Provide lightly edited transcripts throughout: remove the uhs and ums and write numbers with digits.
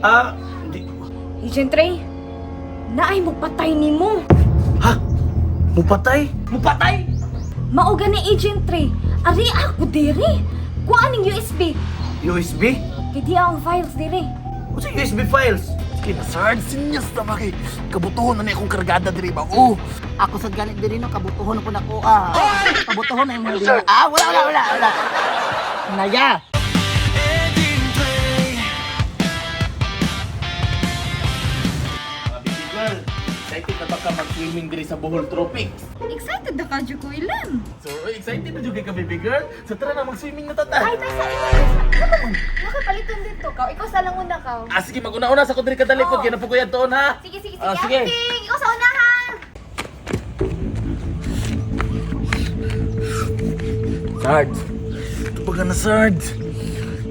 Ah, di. Agent Ray, naay mo patay nimo. Ha? Mupatay? Mupatay? Mao gani, Agent Ray. Ari ako diri. Kuha ning USB. USB? Kay di ang files diri. Unsa USB files? Sige na, Sarge. Sinyas na ba kay kabutuhon na ni akong kargada diri ba? Oh! Ako sa ganit diri no, kabutuhon ko nako ah. Kabutuhon na imong diri. Ah, wala wala wala wala. Naya. Mga baby girl, excited na ba ka mag-swimming diri sa Bohol Tropics? Excited na ka jud ko ilan. So, excited na jud kay ka, baby girl? So tara na, mag-swimming na tata. Ay, tay sa imo. Ano man? Nakapaliton dito ka. Ikaw sa languna ka. Ah, sige, mag-una-una sa ko diri kadalikod. Oo. Kaya napugoyan toon, ha? Sige, sige, sige. Ah, sige. King, ikaw sa unahan. Sarge, tubagan na, Sarge.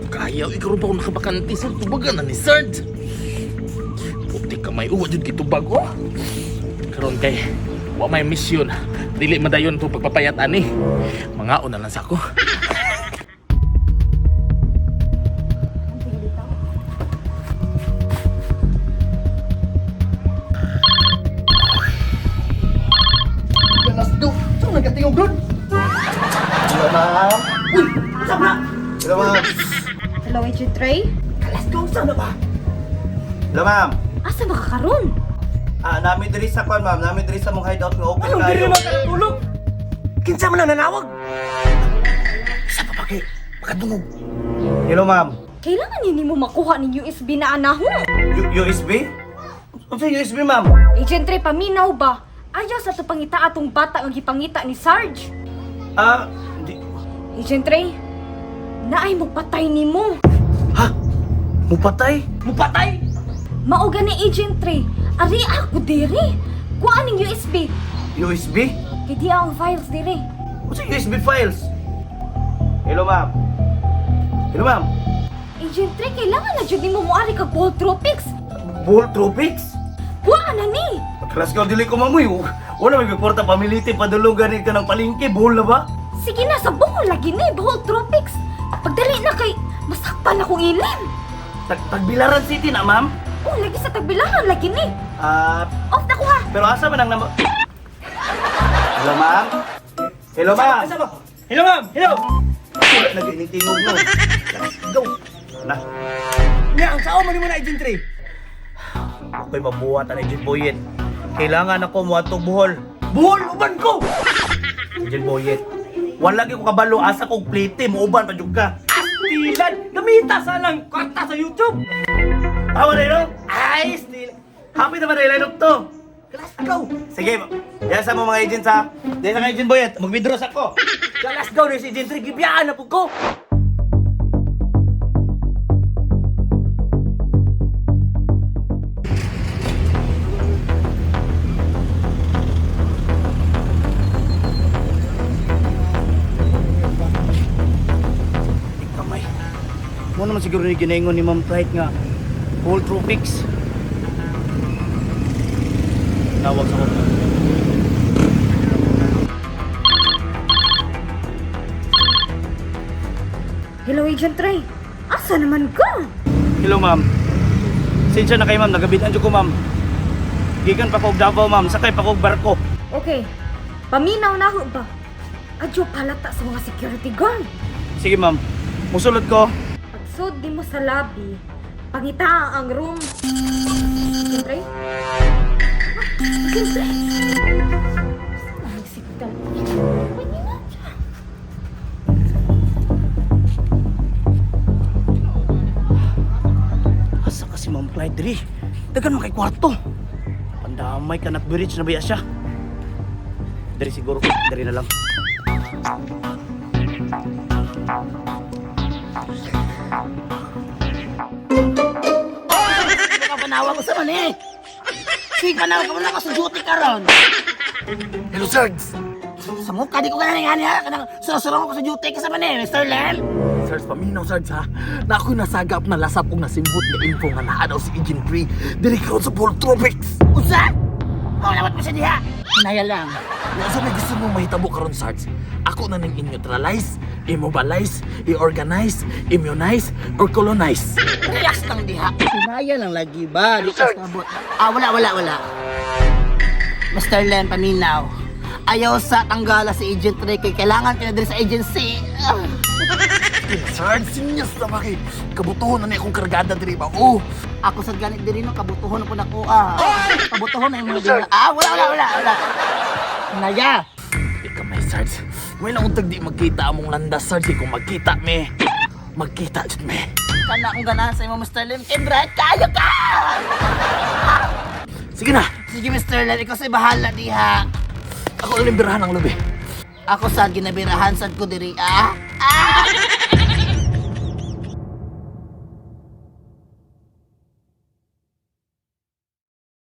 Kaya, ikaw pa ako nakabakante, Sarge. Tubagan na ni Sarge. Puti kamay, uwa jud kay tubag, oh. Karon kay, wa may misyon. Dili madayon to pagpapayat ani. Mga una lang sa ako. Galas do. Saan nagatingog ron? Hello, ma'am. Uy, unsa ba? Hello, ma'am. Hello, Agent Ray. Galas do, unsa na ba? Hello, ma'am. Asa ba ka karon? Ah, nami diri sa kwan, ma'am. Nami diri sa mong hideout nga open Anong tayo. diri man ka natulog? Kinsa man ang nanawag? Isa pa ba kay makadungog? Hello, ma'am. Kailangan ni mo makuha ning USB na anaho. USB? Unsa USB, ma'am? Agent Ray, paminaw ba? Ayaw sa to pangita atong bata nga gipangita ni Sarge. Ah, di. Agent Ray, naay mo patay nimo. Ha? Mupatay? Mupatay? Mao gani, Agent Ray. Ari ako diri. Kuha ning USB. USB? Kay di ang files diri. Unsa USB files? Hello, ma'am. Hello, ma'am. Agent Ray, kailangan na jud nimo moari kag Bohol Tropics. Bohol Tropics? Kuha na ni. Kalas ka, dili ko mamoy. Wala may kwarta pamiliti padulong gani ka ng palengke. Bohol na ba? Sige na, sa Bohol lagi ni Bohol Tropics. Pagdali na kay masakpan akong ilim. Tagbilaran City na, ma'am. Oh, lagi sa tagbilaran lagi ni. Ah, Off na kuha. pero asa man ang nama... Hello, ma'am. Hello, ma'am. Unsa ba? Hello ma'am, hello. Wala na gini tingog no. Go. Na, Nya, ang sao man nimo na Agent Ray? ako'y mabuhat ang Agent Boyet. Kailangan ako mo atong Bohol. Buhol uban ko. Agent Boyet. Wala gyud ko kabalo asa kog plate mo uban pa jud ka. Astilan, gamita sa lang kwarta sa YouTube. Tama na no? Ay, still. Happy naman na line to. Galas go. Sige, diyan sa mo mga agents ha. Diyan sa mga agent Boyet, mag-withdraw sa ko. Galas go ni si Agent Ray, gibiyaan na pud ko. Kamay. Mo naman siguro ni ginaingon ni Ma'am Clyde nga Bohol Tropics. Tawag sa ko. Hello, Agent Ray. Asa naman ka? Hello, ma'am. Sensya na kayo, ma'am. Nagabitan ko, ma'am. Gikan pa kog Davao, ma'am. Sakay pa kog barko. Okay. Paminaw na ho ba? Adyo palata sa mga security guard. Sige, ma'am. Musulod ko. Pagsud di mo sa lobby, pangita ang room. Agent Ray? Ah, Agent Ray? Saan ang signal? Pwede na siya. Asa kasi Ma'am Clyde diri? Dagan man kay kwarto. Pandamay ka bridge na baya siya. Diri siguro, diri na lang. Ka panawag ko sa man eh. Sige panawag ka man ako sa duty karon. Hello, Sarge. Sa mukha di ko ganang ngani ha, kanang susurong ko sa duty ka sa man eh, Mr. Lem. Sarge, paminaw, Sarge, ha? Na ako'y nasagap na lasap kong nasimbot nga info nga naa daw si Agent 3 diri karon sa Bohol Tropics. Unsa? Mao mo siya diha. Hinaya lang. Unsa may gusto mong mahitabo karon, Sarge? Ako na ning i-neutralize, immobilize, i-organize, immunize, or colonize. Relax lang diha. Hinaya lang lagi ba? Di ka sabot. Ah, wala, wala, wala. Mr. Len, paminaw. Ayaw sa tanggala si Agent Ray kay kailangan ka na diri sa agency. Ah. Sarge, sinyas na ba kay kabutuhon na ni akong kargada diri ba? Oh, Ako sa ganit diri no kabutuhon na po nako ah. Kabutuhon na imong diha. Ah, wala, wala, wala, wala. Hinaya. di ka may Sarge. May nauntag di magkita among landas, Sarge. Kung magkita me, magkita jud me. Kana akong ganahan sa imo, Mr. Lim. Kay bright kayo ka! Sige na, Sige, Mr. Lim, ikaw sa'y bahala diha. ako na lang birahan ang lubi. Ako sa ginabirahan sad ko diri ah. Ah!